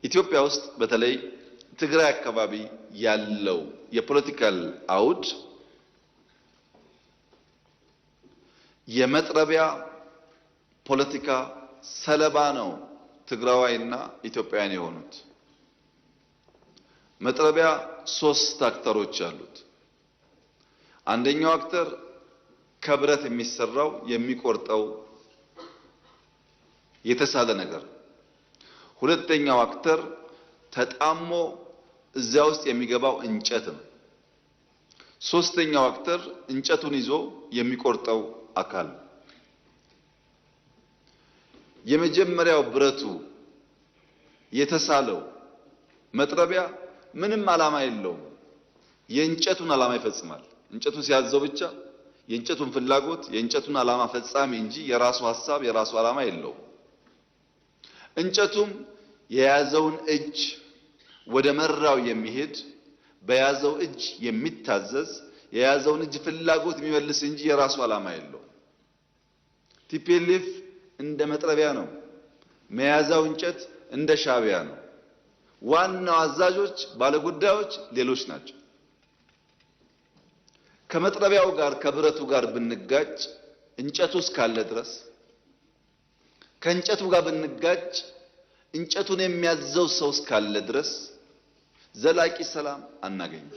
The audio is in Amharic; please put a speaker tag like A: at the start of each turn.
A: ኢትዮጵያ ውስጥ በተለይ ትግራይ አካባቢ ያለው የ political አውድ የመጥረቢያ ፖለቲካ ሰለባ ነው። ትግራዋይና ኢትዮጵያውያን የሆኑት መጥረቢያ ሶስት actor ኦች አሉት። አንደኛው actor ከብረት የሚሰራው የሚቆርጠው የተሳለ ነገር፣ ሁለተኛው actor ተጣሞ እዚያ ውስጥ የሚገባው እንጨት ነው። ሶስተኛው actor እንጨቱን ይዞ የሚቆርጠው አካል ነው። የመጀመሪያው ብረቱ የተሳለው መጥረቢያ ምንም ዓላማ የለውም። የእንጨቱን ዓላማ ይፈጽማል። እንጨቱ ሲያዘው ብቻ የእንጨቱን ፍላጎት የእንጨቱን ዓላማ ፈጻሚ እንጂ የራሱ ሐሳብ የራሱ ዓላማ የለውም። እንጨቱም የያዘውን እጅ ወደ መራው የሚሄድ፣ በያዘው እጅ የሚታዘዝ፣ የያዘውን እጅ ፍላጎት የሚመልስ እንጂ የራሱ ዓላማ የለውም። TPLF እንደ መጥረቢያ ነው። መያዛው እንጨት እንደ ሻቢያ ነው። ዋናው አዛዦች ባለጉዳዮች ሌሎች ናቸው። ከመጥረቢያው ጋር ከብረቱ ጋር ብንጋጭ እንጨቱ እስካለ ድረስ፣ ከእንጨቱ ጋር ብንጋጭ እንጨቱን የሚያዘው ሰው እስካለ ድረስ ዘላቂ ሰላም አናገኝም።